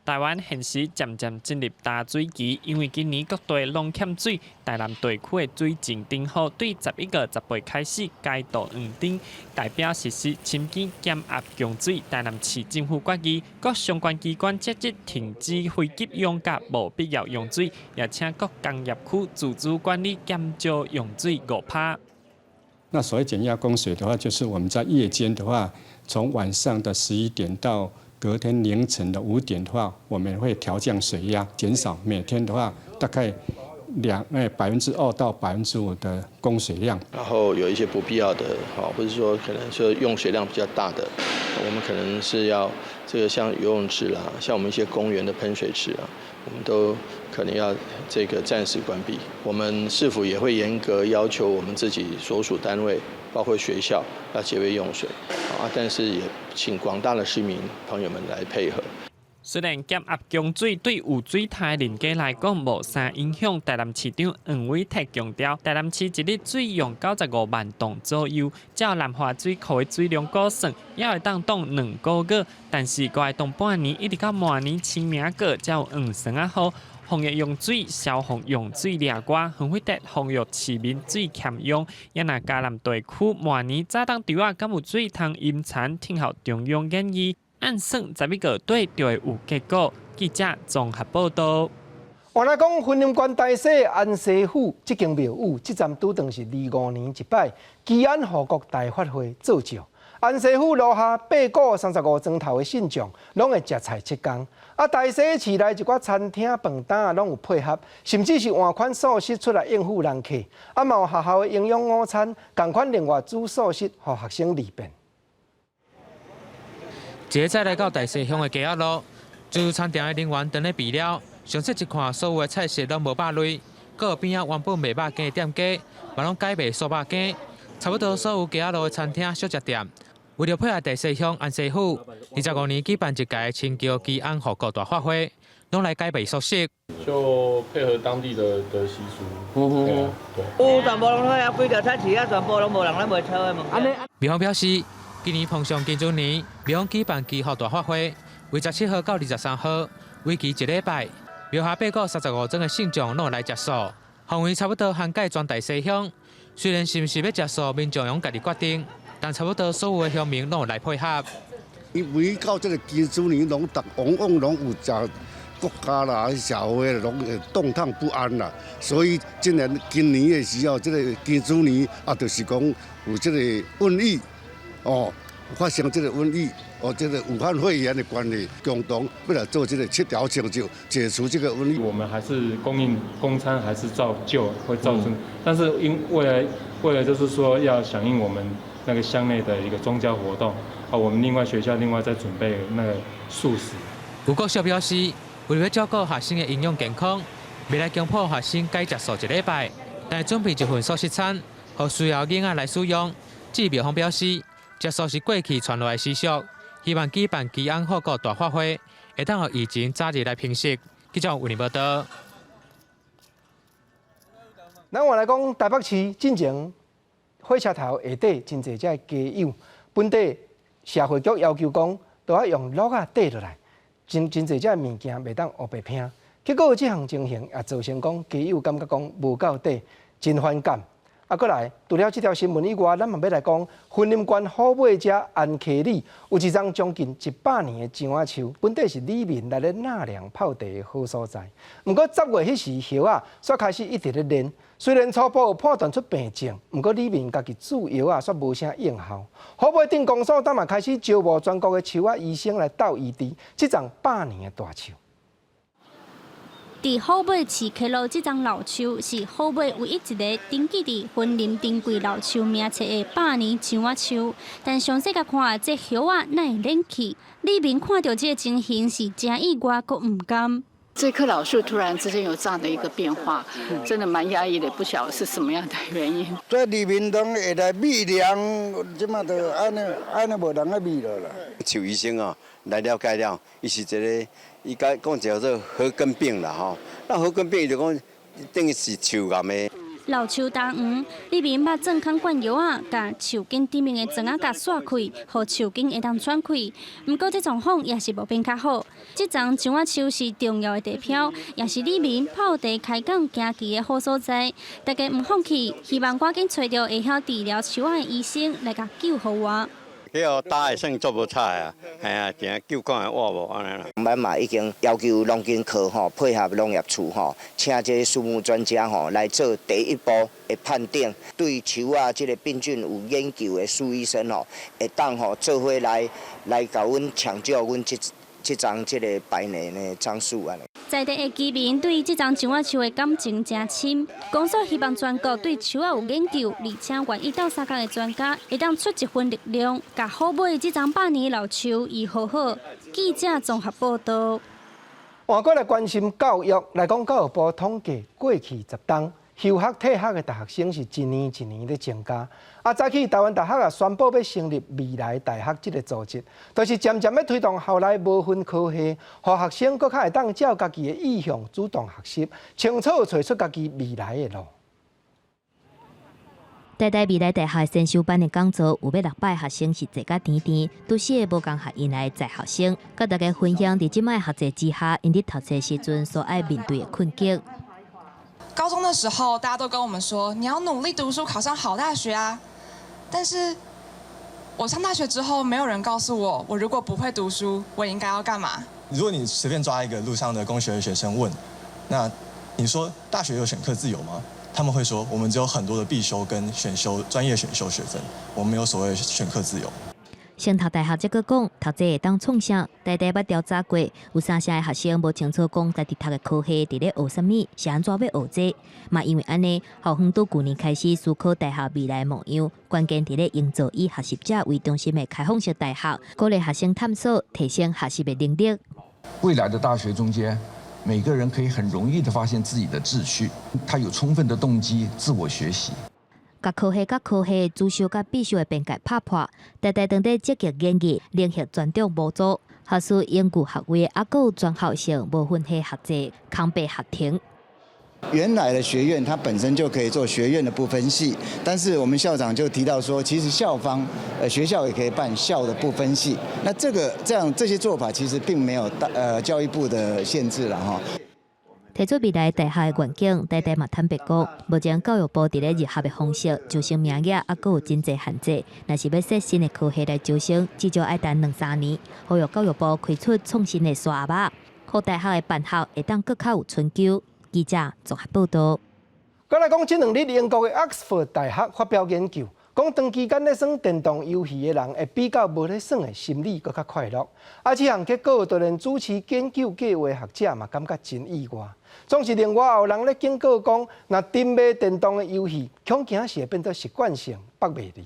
台灣現時漸漸進入焦水期，因為今年各地攏欠水，台南地區的水情燈號對11月18開始改到黃燈，代表實施深更減壓供水。台南市政府決議，各相關機關即日停止非急用佮無必要用水，也請各工業區自主管理減少用水5%。那所謂減壓供水的話，就是我們在夜間的話，從晚上的11點到隔天凌晨的5點的話，我們會調降水壓，減少每天的話大概2%到5%的供水量。然後有一些不必要的，或者說可能說用水量比較大的，我們可能是要這個像游泳池啦，像我們一些公園的噴水池啊，我們都可能要這個暫時關閉。我們市府也會嚴格要求我們自己所屬單位，包括學校要節約用水啊，但是也請廣大的市民朋友們來配合。雖然減壓供水對有水刣的人家來講無啥影響，台南市長黃偉哲強調，台南市一日水用95萬噸左右，照南華水庫的水量估算，猶會當擋2個月。但是閣愛擋半年，一直到明年清明過才有黃霜仔雨。防疫用水、消防用水掠外，黃偉哲呼籲市民水儉用。也若嘉南地區明年早冬稻仔敢有水通淹田，聽候中央建議。按算11月底就會有結果。記者綜合報道。換來講，雲林縣大溪安師府這間廟宇，這站拄當是25年一擺祈安護國大法會做醮。安師府路下8股35磚頭的信眾，攏會食菜7工。啊，大溪市內一寡餐廳、飯檔攏有配合，甚至是換款素食出來應付人客。啊，嘛有學校的營養午餐，仝款另外煮素食，予學生利便。一個載來到大溪鄉的雞仔路，自助餐店的人員當咧備料，詳細一看，所有的菜色攏無肉類，閣有邊仔原本賣肉羹的店家，嘛攏改賣素肉羹。差不多所有雞仔路的餐廳、小食店，為著配合大溪鄉安師府，25年舉辦一屆清轎祈安護國大法會，攏來改賣素食。就配合當地的習俗。嗯對。有全部攏好啊，規條菜市啊，全部攏無人咧賣素的物件。廟方表示，今年碰上金豬年，廟方舉辦祈福大法會，為17號到23號，為期一禮拜。廟下8股35尊的信眾攏會來食素，範圍差不多涵蓋全大溪鄉。雖然是毋是欲食素，民眾用家己決定，但差不多所有的鄉民攏有來配合。因為到這個金豬年，攏逐往往攏有食國家啦、社會攏會動盪不安啦，所以今年的時候，這個金豬年啊，就是講有這個瘟疫哦，發生這個瘟疫哦，這個武漢肺炎的關係，共同欲來做這個七條清咒，解除這個瘟疫。我們還是供應供餐，還是照舊會照成，但是因為了就是說要響應我們那個鄉內的一個宗教活動，啊，我們另外學校另外再準備那個素食。有國小表示，為了照顧學生的營養健康，欲來強迫學生改食素一禮拜，但準備一份素食餐，予需要囡仔來使用。至於廟方表示，食素是過去傳落來習俗，希望舉辦祈安護國大法會，會當予疫情早日來平息。記者為您報道。咱換來講，台北市進前火車頭下底真濟這街友，本地社會局要求講，都愛用橐仔綴落來，真濟這物件袂當烏白拼。結果這項情形也造成講街友感覺講無夠底，真反感。啊，閣來，除了這條新聞以外，咱嘛欲來講，雲林縣虎尾遮安溪里有一叢將近100年的樟仔樹，本底是里民來咧納涼泡茶的好所在。毋過10月彼時葉仔煞開始一直咧爛，雖然初步有判斷出病症，毋過里民家己注藥仔，煞無啥應效。虎尾鎮公所當嘛開始招募全國的樹仔醫生來鬥醫治這叢百年的大樹。佇虎尾市溪路這叢老樹是虎尾唯一一个登記佇雲林珍貴老樹名冊的百年樟仔樹。但詳細共看，這葉仔哪會爛去？里民看著這个情形是誠意外，閣毋甘。這棵老樹突然之間有這樣的一個變化，真的蠻壓抑的，不曉得是什麼樣的原因。這里面攏會來米糧，這馬就按呢按呢無人愛米了啦。樹醫生哦來了解了，伊是一个，伊講講叫做褐根病啦吼。那褐根病就講等於是樹癌的。老樹焦黃，里民捌鑽空灌藥仔，共樹根頂面的磚仔共刷開，予樹根會當喘氣。毋過這狀況也是無變較好。這叢樟仔樹是重要的地標，也是里民泡茶開講行棋的好所在。大家毋放棄，希望趕緊揣著會曉治療樹仔的醫生來共救復活。彼個焦的算足無彩啊，嘿啊，定救看會活無按呢啦。阮嘛已經要求農經科吼配合農業處吼，請這个樹木專家吼來做第一步的判定，對樹仔這个病菌有研究的樹醫生吼，會當吼做伙來來共阮搶救阮這這欉這个百年的樟樹按呢。在地的居民對這欉樟仔樹的感情誠深，公所希望全國對樹仔有研究，而且願意鬥相共的專家，會當出一份力量，共好尾這欉百年老樹醫好好。記者綜合報道。換過來關心教育，來講教育部統計過去10冬，休學退學的大學生是一年一年咧增加。啊，早起台灣大學也宣布欲成立未來大學這个組織，就是漸漸欲推動校內無分科系，予學生閣較會當照家己的意向主動學習，清楚揣出家己未來的路。台大未來大學先修班的講座有欲六百學生是坐甲甜甜，拄四个無仝學院來的在學生，佮大家分享佇這擺學制之下，𪜶佇讀冊時陣所愛面對的困境。高中的時候，大家都跟我們說，你要努力讀書，考上好大學啊。但是，我上大學之後，沒有人告訴我，我如果不會讀書，我應該要幹嘛？如果你隨便抓一個路上的工學的學生問，那你說大學有選課自由嗎？他們會說，我們只有很多的必修跟選修專業選修學分，我們沒有所謂選課自由。成讀大學則閣講，讀冊會當創啥？台大捌調查過，有三成的學生無清楚講家己讀的科系佇咧學啥物，是按怎欲學這個。嘛因為按呢，校方對舊年開始思考大學未來模樣，關鍵佇咧營造以學習者為中心的開放式大學，鼓勵學生探索，提升學習的能力。未來的大學中間，每個人可以很容易的發現自己的志趣，他有充分的動機自我學習。共科系佮科系主修佮必修的邊界拍破，台大當地積極研議聯合專長模組，學士永久學位，猶閣有全校性無分系學制，空白學程。原來的學院它本身就可以做學院的不分系，但是我們校長就提到說，其實校方學校也可以辦校的不分系。那這個這樣這些做法其實並沒有大教育部的限制了哈。提出未來大學的願景，台大嘛坦白講，目前教育部佇咧入學的方式、招生名額，猶閣有真濟限制。若是欲設新的科系來招生，至少愛等兩三年。呼籲教育部開出創新的沙盒仔，予大學的辦學會當閣較有春秋。記者綜合報導。閣來講，這兩日英國的 Oxford 大學發表研究，講長期間咧耍電動遊戲的人，會比較無咧耍的心理閣較快樂。啊，這項結果，就連主持研究計劃學者嘛感覺真意外。總是另外有人咧警告講，若沉迷電動的遊戲，恐驚是會變做習慣性縛袂離。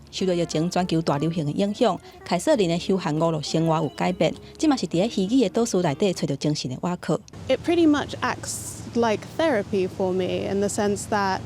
受到疫情全球大流行的影響，凱瑟琳的休閒娛樂生活有改變，這嘛是佇咧虛擬的島嶼內底揣著精神的倚靠。 It pretty much acts like therapy for me in the sense that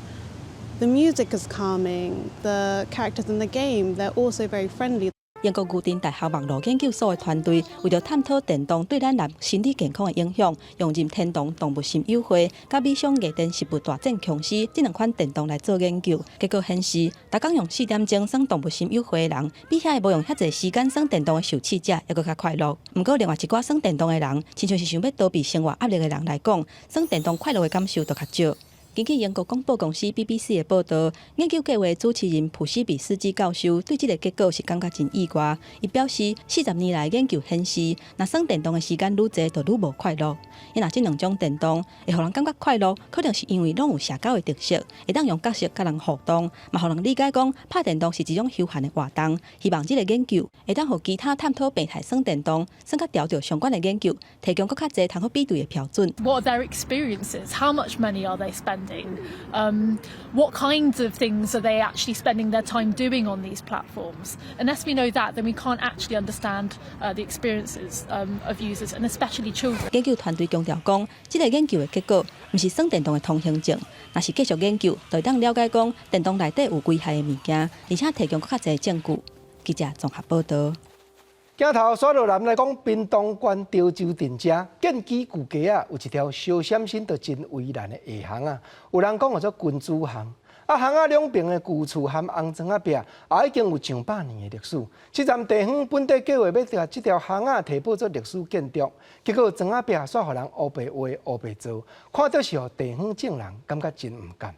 the music is calming, the characters in the game, they're also very friendly. 英國牛津大學網路研究所的團隊為著探討電動對咱人心理健康的影響，用任天堂動物心友會佮米商藝電食物大戰殭屍這兩款電動來做研究，結果顯示，逐工用4點鐘耍動物心友會的人，比遐个無用遐濟時間耍電動的受試者猶閣較快樂。毋過，另外一寡耍電動的人，親像是想欲逃避生活壓力的人來講，耍電動快樂的感受就較少。根據英國廣播公司 BBC 的報導，研究計劃主持人普西比斯基教授對這个結果是感覺真意外。伊表示，40年來研究顯示，若耍電動的時間愈濟，就愈無快樂。伊若這兩種電動會予人感覺快樂，可能是因為攏有社交的特色，會當用角色佮人互動，嘛予人理解講拍電動是一種休閒的活動。希望這个研究會當予其他探討病態耍電動、耍佮調著相關的研究，提供閣較濟通好比對的標準。 What are their experiences? How much money are they spending? What kinds of things are they actually spending their time doing on these platforms? Unless we know that, then we can't actually understand the experiences of users, and especially children. 研究團隊強調講，這个研究的結果毋是耍電動的通行證，若是繼續研究，就會當了解講電動內底有危害的物件，而且提供閣較濟證據。記者綜合報導。鏡頭煞落來來講，屏東縣潮州鎮遮建基舊街仔，有一條小閃身都真為難的下巷仔，有人講叫做君子巷。啊，巷仔兩邊的舊厝和紅磚仔壁，也已經有上百年的歷史。這陣地方本底計劃欲共這條巷仔提報做歷史建築，結果磚仔壁煞予人烏白畫烏白做，看著是予地方眾人感覺真毋甘。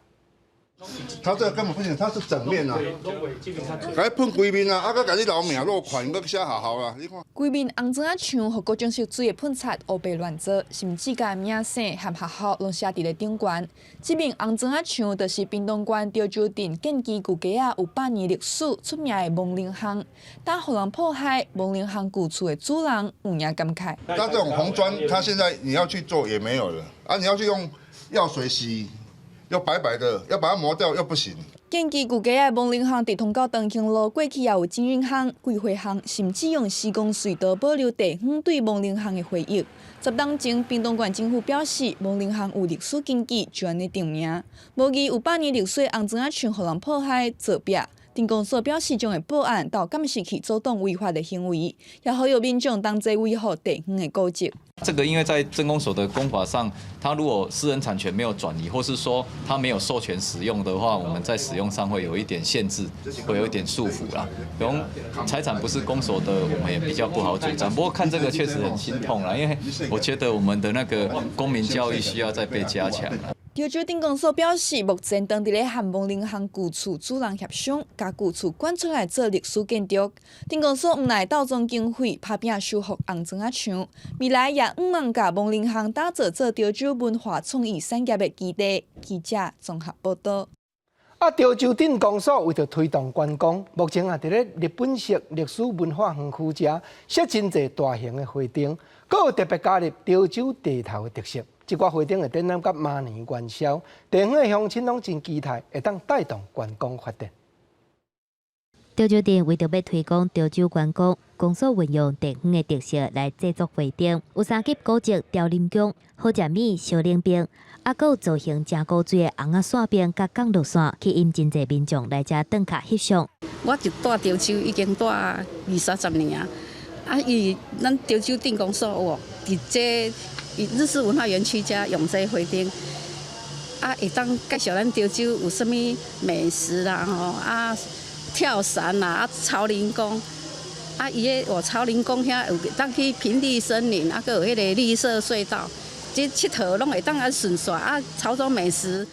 他這個根本不行，他是整面啊，共伊噴規面啊，啊，閣共你留名落款，閣寫學校啦，你看。規面紅磚仔牆，予各種色水的噴漆烏白亂做，甚至共名姓和學校攏寫佇咧頂懸。這面紅磚仔牆就是屏東縣潮州鎮建基舊街仔有百年歷史出名的亡靈巷，當予人破壞亡靈巷舊厝的主人有影感慨。那這種紅磚，他現在你要去做也沒有了，啊，你要去用藥水洗。又白白的，要把它磨掉又不行。建基舊街仔亡靈巷佇通到長興路，過去也有金運巷、桂花巷，甚至用施工隧道保留地方對亡靈巷的回憶。十當前，屏東縣政府表示，亡靈巷有歷史根基，就按呢定名。無疑有百年歷史的紅磚仔牆，予人破壞做壁。鎮公所表示將會報案到監視器阻擋違法的行為，也呼籲民眾同齊維護地方的古蹟。這個因為在鎮公所的公法上，他如果私人產權沒有轉移，或是說他沒有授權使用的話，我們在使用上會有一點限制，會有一點束縛啦。比如財產不是公所的，我們也比較不好主張。不過看這個確實很心痛啦，因為我覺得我們的那個公民教育需要再被加強。潮州鎮公所表示，目前當佇咧和亡靈巷舊厝主人協商，共舊厝捐出來做歷史建築。鎮公所毋但鬥裝經費，拍拚修復紅磚仔牆，未來也向望共亡靈巷打造做潮州文化創意產業的基地。記者綜合報導。啊，潮州鎮公所為著推動觀光，目前啊佇咧日本式歷史文化園區遮設真濟大型的花燈，閣有特別加入潮州地頭的特色。這寡花燈會展覽到明年元宵，地方的鄉親攏真期待，會當帶動觀光發展。潮州鎮為著欲推廣潮州觀光，公所運用地方的特色來製作花燈，有三級古蹟潮林宮、好食麵、燒冷冰，啊，閣有造型誠古錐的尪仔傘兵佮降落傘，吸引真濟民眾來遮轉卡翕相。我就蹛潮州已經蹛二三十年啊，啊，伊咱潮州鎮公所有佇這日式文化園區遮用這花燈，啊，會當介紹咱潮州有啥物美食啦，吼啊，跳傘啦，啊，潮林宮，啊，伊个哦，潮林宮遐有當去平地森林，啊，閣有彼個綠色隧道，這𨑨迌攏會當按順紲啊，潮州美食。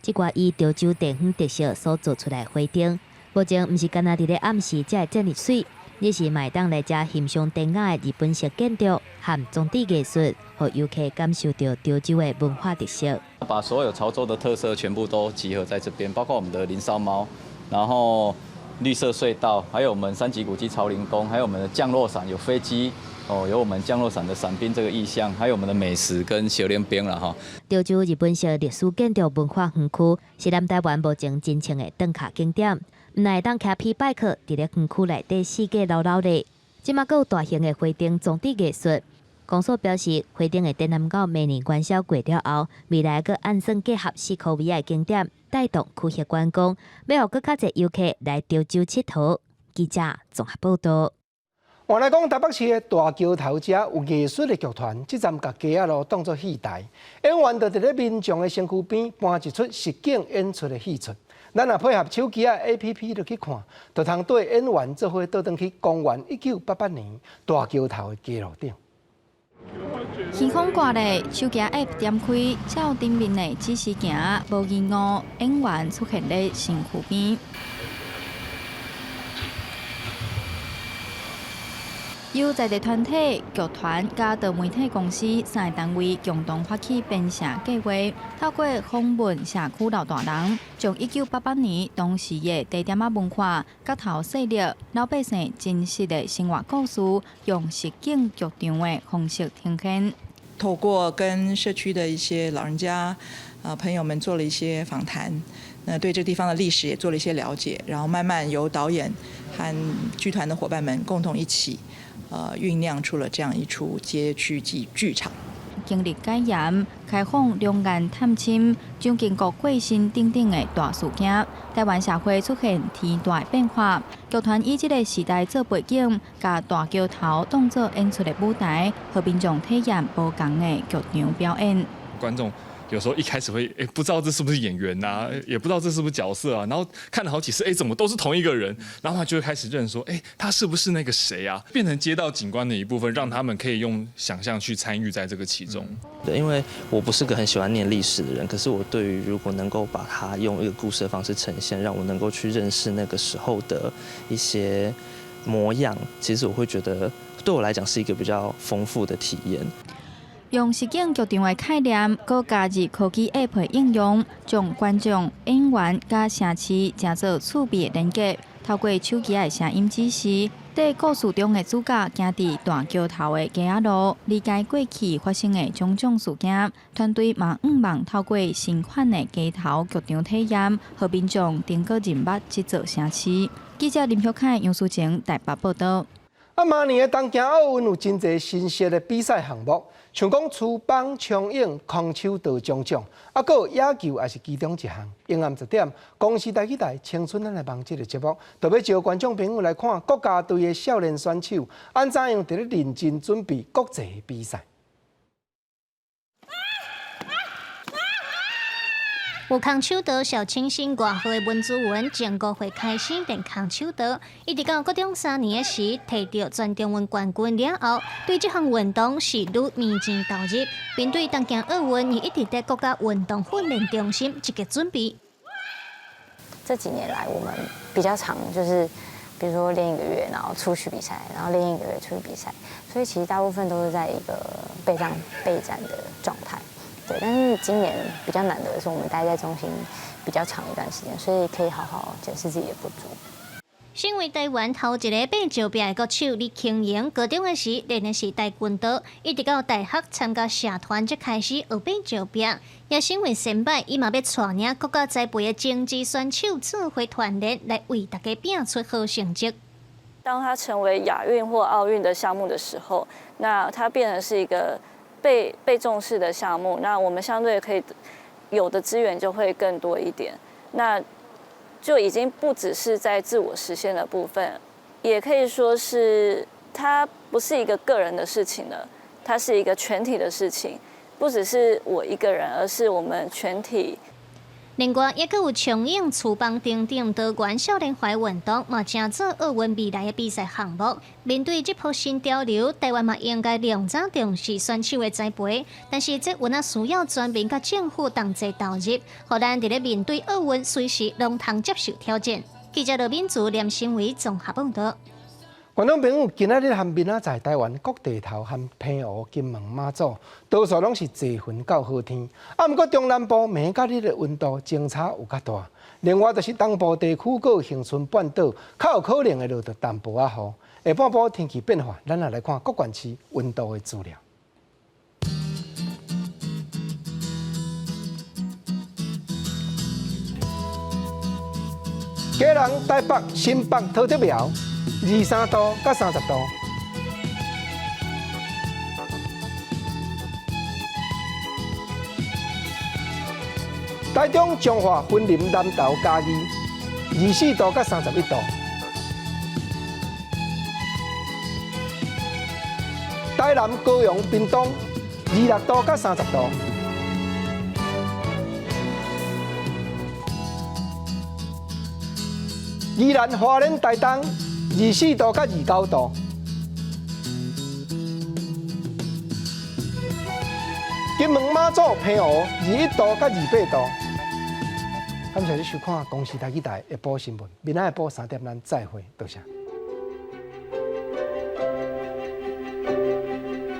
這寡以潮州地方特色所做出來的花燈，目前毋是干焦佇咧暗時才會遮爾媠，而是嘛會當來遮欣賞典雅的日本式建築和裝置藝術，予遊客感受著潮州的文化特色。把所有潮州的特色全部都集合在這邊，包括我們的林燒貓，然後綠色隧道，還有我們三級古蹟潮林宮，還有我們的降落傘，有飛機哦，有我們降落傘的傘兵這個意象，還有我們的美食跟燒冷冰啦哈。潮州日本式歷史建築文化園區是南台灣目前真正的轉卡景點，毋但會當騎皮擺克佇咧園區內底四界溜溜咧，這馬閣有大型的花燈裝置藝術。公所表示，花燈會展覽到明年元宵過了後，未來閣按算結合四箍尾仔的景點，帶動區域觀光，欲予閣較濟遊客來潮州𨑨迌。記者綜合報導。換來講，台北市的大橋頭遮有藝術的劇團，這站共街仔路當做戲台，演員就佇咧民眾的身軀邊搬一齣實景演出的戲出。咱若配合手機仔 APP 入去看，就通綴演員做伙倒轉去公元1988年大橋頭的街路頂。天空掛咧，手機 App 點開，照頂面的指示行，無疑誤，演員出現咧身軀邊。由在地團體、劇團佮多媒體公司三个單位共同發起編寫計劃，透過訪問社區老大人，將1988年當時的地點仔文化、角頭勢力、老百姓真實的生活故事，用實景劇場的方式呈現。透過跟社區的一些老人家、朋友們做了一些訪談，那對這個地方的歷史也做了一些了解，然後慢慢由導演和劇團的夥伴們共同一起，醞釀出了這樣一齣街區劇劇場。經歷解嚴、開放兩岸探親、蔣經國過身等等的大事件，台灣社會出現天大的變化。劇團以這個時代做背景，共大橋頭當作演出的舞台，予民眾體驗無仝的劇場表演。觀眾有時候一開始會不知道這是不是演員啊，也不知道這是不是角色啊，然後看了好幾次，怎麼都是同一個人，然後他就會開始認說，他是不是那個誰啊？變成街道景觀的一部分，讓他們可以用想象去參與在這個其中。對，因為我不是個很喜歡念歷史的人，可是我對於如果能夠把它用一個故事的方式呈現，讓我能夠去認識那個時候的一些模樣，其實我會覺得對我來講是一個比較豐富的體驗。用實景劇場的概念，閣加入科技 App 的應用，將觀眾、演員佮城市成做趣味的連結。透過手機的聲音指示，綴故事中的主角行佇大橋頭的街仔路，理解過去發生的種種事件。團隊嘛向望透過新款的街頭劇場體驗，予民眾重閣認捌這座城市。記者林玉凱、楊淑晴台北報導。啊，明年的東京奧運有真濟新設的比賽項目，像講持棒、槍泳、空手道種種，啊，閣有野球也是其中一項。傍暗10點，公視台語台青春咱來望這个節目，特別招觀眾朋友來看國家隊的少年選手按怎樣佇咧認真準備國際的比賽。有空手道小清新外號的文姿雲，前5歲開始練空手道，一直到國中3年時，摕著全中運冠軍了後，對這項運動是愈迷真投入。面對東京奧運，伊一直佇國家運動訓練中心積極準備。這幾年來，我們比較常就是，比如說練一個月，然後出去比賽，然後練一個月出去比賽，所以其實大部分都是在一個備戰備戰的狀態。對，但是今年比較難得的是，我們待在中心比較長一段時間，所以可以好好檢視自己的不足。身為台灣頭一个爬石壁的國手李慶盈，高中的時練的是跆拳道，一直到大學參加社團才開始學爬石壁。也身為先輩，伊嘛欲帶領國家栽培的精緻選手做伙團練，來為大家拼出好成績。當他成為亞運或奧運的項目的時候，那他變成是一個被重視的項目，那我們相對可以有的資源就會更多一點。那就已經不只是在自我實現的部分，也可以說是它不是一個個人的事情了，它是一個全體的事情，不只是我一個人，而是我們全體。另外，也閣有長泳、廚房等等多元少年化運動，嘛成做奧運未來的比賽項目。面對這波新潮流，台灣嘛應該量早重視選手的栽培。但是這有若需要全民佮政府同齊投入，予咱佇咧面對奧運隨時攏通接受挑戰。記者羅敏竹、連新偉綜合報導。觀眾朋友，今仔日和明仔載台灣各地頭和澎湖、金門、馬祖，多數攏是濟雲到好天。啊，毋過中南部明仔日的溫度相差有較大。另外，就是東部地區閣有恆春半島，較有可能會落著淡薄仔雨。下半晡天氣變化，咱來來看各縣市溫度的資料。基隆、台北、新北、桃竹苗。23度到30度，台中、彰化、雲林、南投、嘉義，24度到31度，台南、高雄、屏東，26度到30度，宜蘭、花蓮、台東。24度到29度，金門、馬祖、澎湖21度到28度。感謝你收看《公視台語台》下晡新聞，明仔下晡3點咱再會，多謝。